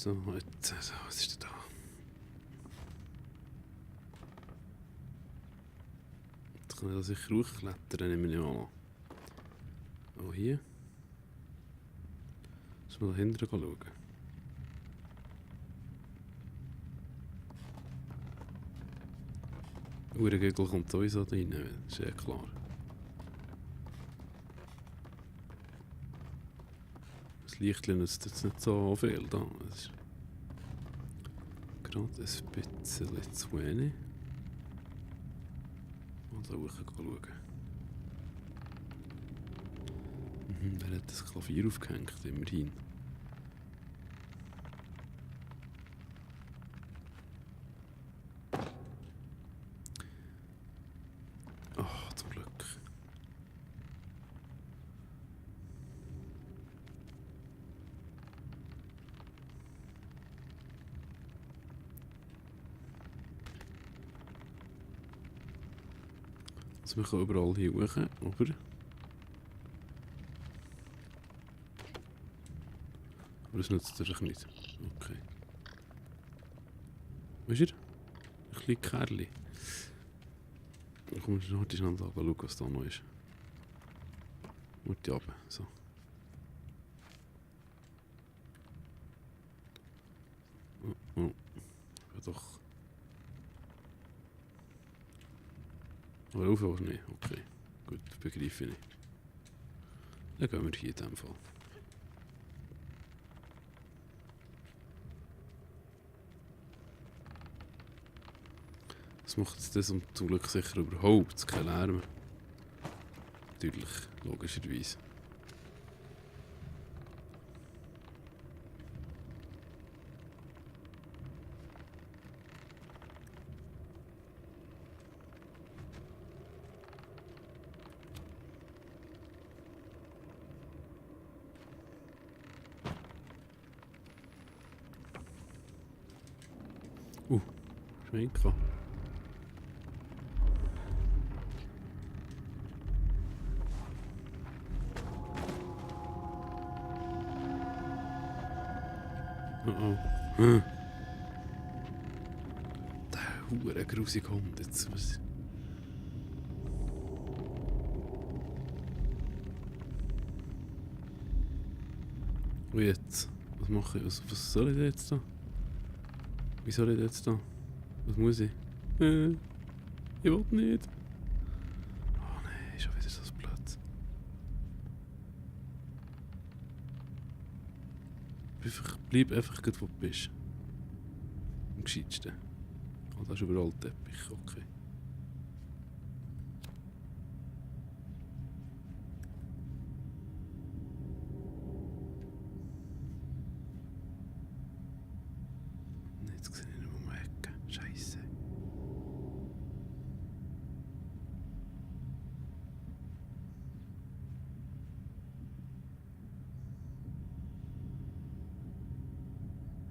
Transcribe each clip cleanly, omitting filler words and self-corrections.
So, jetzt, also, was ist denn da? Jetzt kann ich da sicher hochklettern, nehme ich an. Oh, hier. Muss man da hinten schauen. Uhrengegel kommt sowieso da rein, das ist ja klar. Das Lichtchen nützt jetzt nicht so viel da. Das ist gerade ein bisschen zu wenig. Mal da hoch schauen. Wer hat das Klavier aufgehängt? Immerhin. Ach, zum Glück. Also wir können überall hier hoch, aber das nützt natürlich nicht. Okay. Wo ist er? Ein kleines Kerli. Dann kommst du heute schnell da schauen, was da noch ist. Mutti runter, so. Oh. Ja doch. Aber rauf auch nicht. Okay. Gut, begreife ich nicht. Dann gehen wir hier in diesem Fall. Das macht jetzt das zum Glück sicher überhaupt keinen Lärm. Natürlich, logischerweise. Schwenken. Oh. Der hure grusige Hund jetzt. Was? Und jetzt? Was mache ich? Was soll ich denn jetzt da? Wie soll ich denn jetzt da? Was muss ich? Ich will nicht. Oh nein, schon wieder so blöd. Bleib einfach gut, wo du bist. Am gescheitsten. Oh, da ist überall Teppich, okay. Jetzt sehe ich nicht mehr um die Ecke. Scheisse.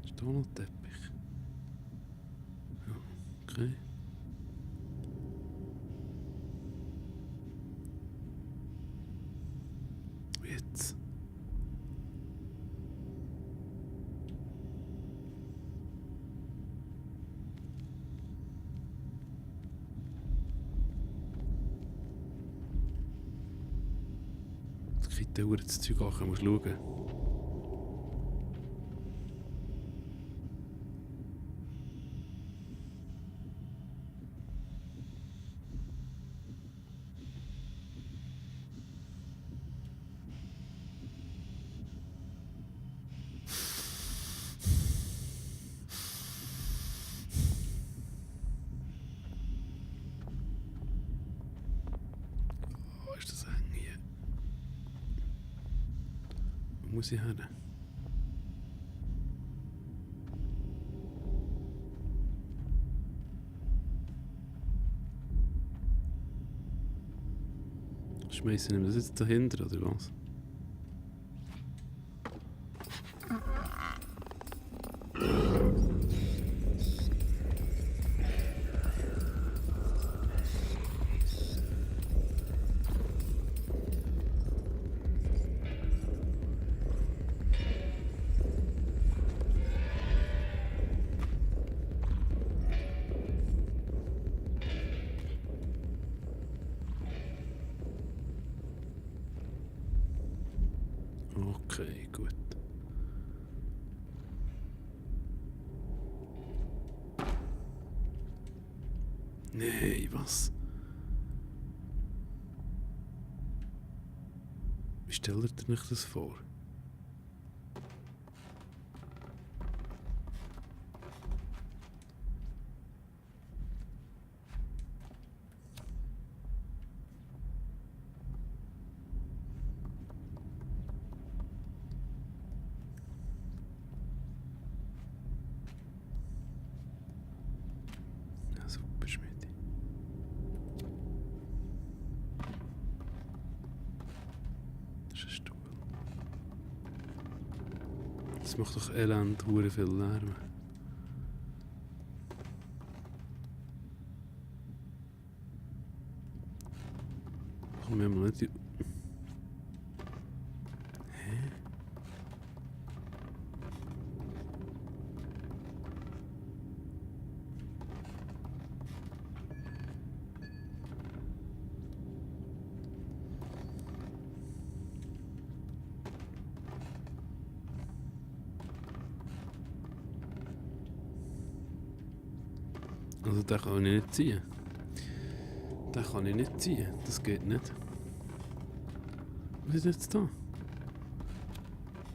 Ist da noch Teppich? Ja, okay. Jetzt. Jetzt kriegt der Uhr das Zeug an, musst schauen. Oh, ist das eng hier? Wo muss ich hin? Schmeißen wir das jetzt dahinter, oder was? Okay, gut. Nee, was? Wie stellt ihr euch das vor? Ja, super, Schmidt. Das ist ein Stuhl. Das macht doch elend hure viel Lärm. Komm, wir haben noch nicht die... Hä? Also den kann ich nicht ziehen. Den kann ich nicht ziehen. Das geht nicht. Was ist jetzt da?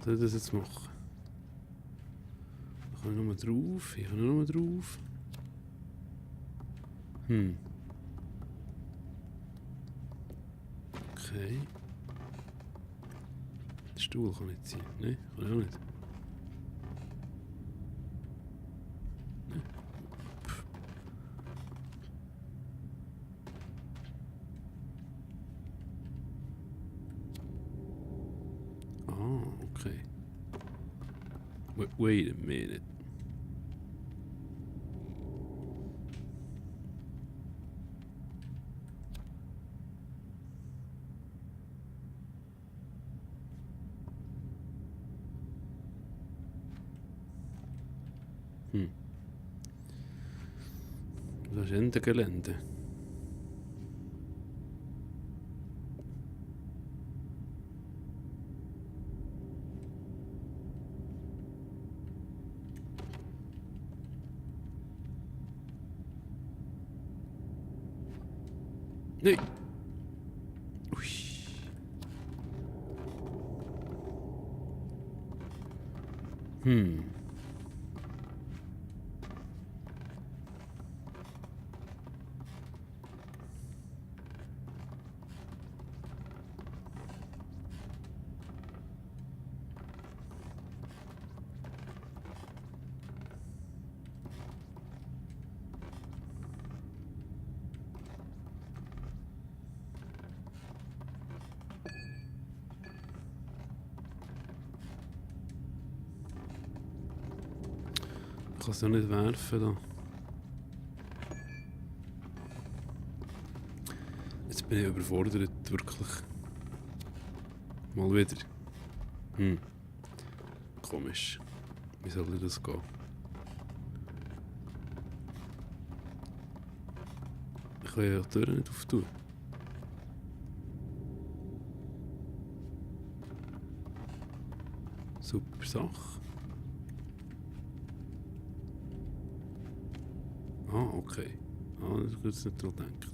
Soll ich das jetzt machen? Da kann ich nochmal drauf. Ich kann nochmal drauf. Okay. Den Stuhl kann ich ziehen. Nein, kann ich auch nicht. Nein. Pff. Ah, okay. Wait a minute. Das ist Ende Gelände. Nee. Ui. Ich kann es ja nicht werfen da. Jetzt bin ich überfordert, wirklich. Mal wieder. Komisch. Wie soll das gehen? Ich kann ja die Tür nicht auftun. Super Sache. Ah, okay. Ah, das habe ich jetzt nicht dran gedacht.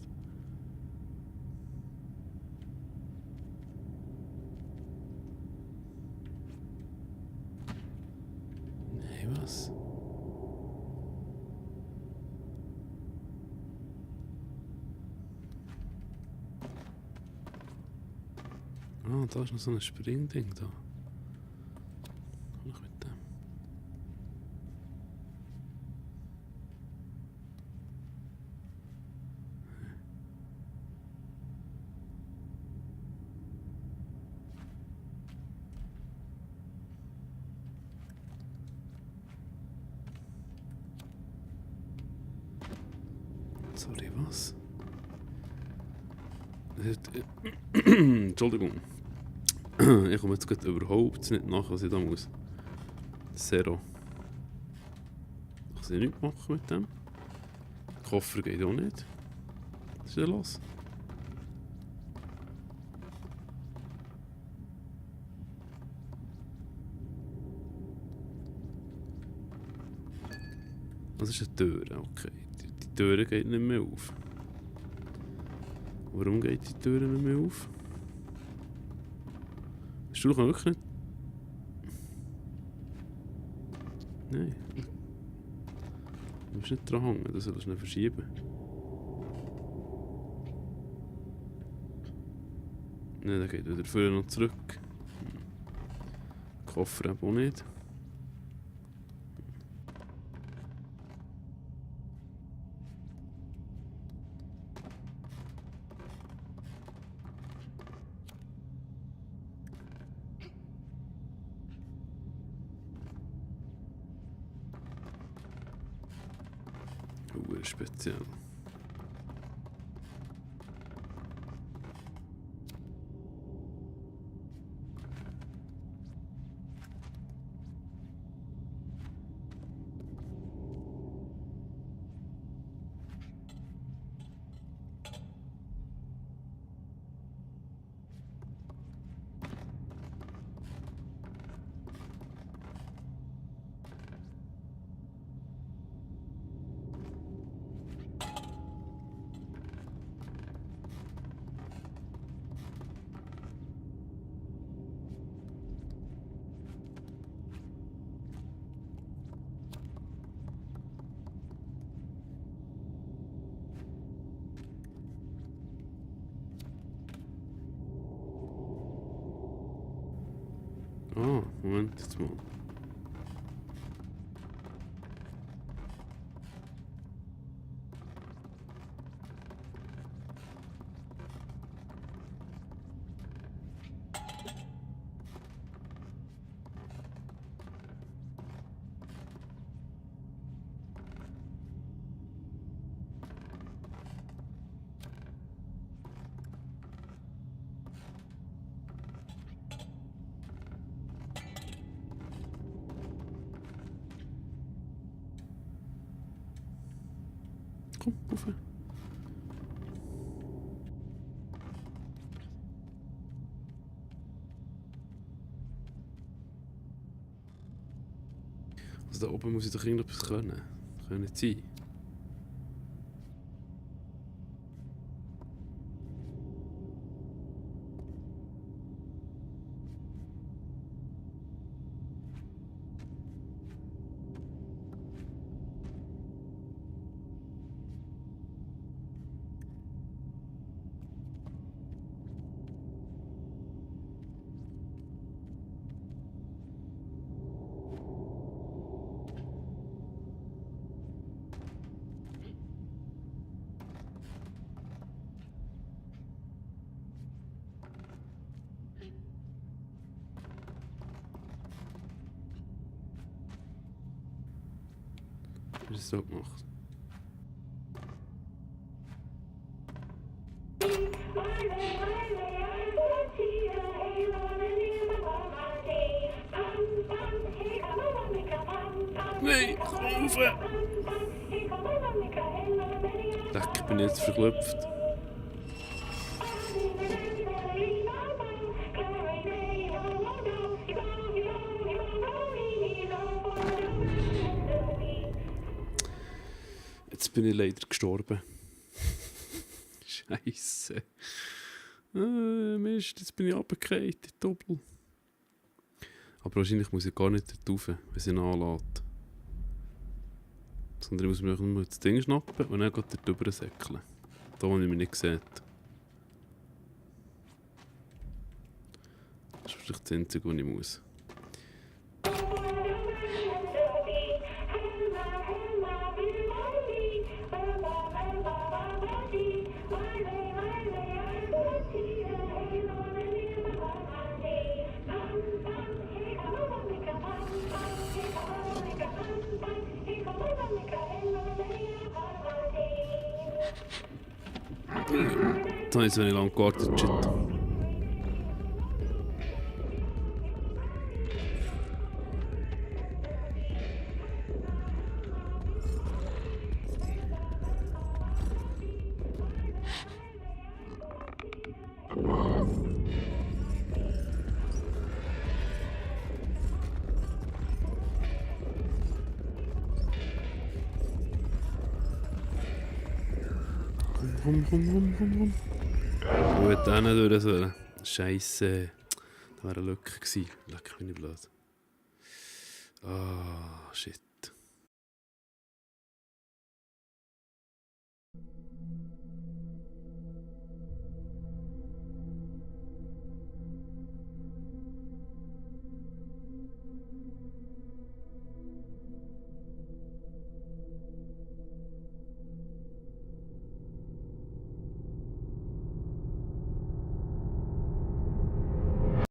Nee, was? Ah, da ist noch so ein Springding da. Was mit dem? Sorry, was? Entschuldigung. Ich komme jetzt gerade überhaupt nicht nach, was ich da muss. Zero. Ich kann nichts machen mit dem. Der Koffer geht auch nicht. Was ist denn los? Das ist eine Tür, okay. Die Tür geht nicht mehr auf. Warum geht die Tür nicht mehr auf? Der Stuhl kann wirklich nicht... Nein. Du musst nicht dran hängen, du sollst nicht verschieben. Nein, der geht wieder vorher noch zurück. Koffer auch nicht. Speziell. Ah, Moment, jetzt mal. Komm, rauf. Also da oben muss ich doch irgendetwas können. Das kann nicht sein. Wie ist das so gemacht? Nein, komm rauf! Leck, ich bin jetzt verklopft. Jetzt bin ich leider gestorben. Scheisse. Mist, jetzt bin ich runtergefallen, die Doppel. Aber wahrscheinlich muss ich gar nicht dort rauf, wenn sie ihn anlässt. Sondern ich muss mir nur das Ding schnappen und dann dort drüber säckeln. Da, wo ich mich nicht sehe. Das ist vielleicht das Einzige, was ich muss. Jetzt habe ich so nicht lange gewartet, shit. Komm. Gut, auch nicht durch sollen. Scheisse. Das wäre eine Lücke gewesen. Leck mich nicht blöd. Ah, shit.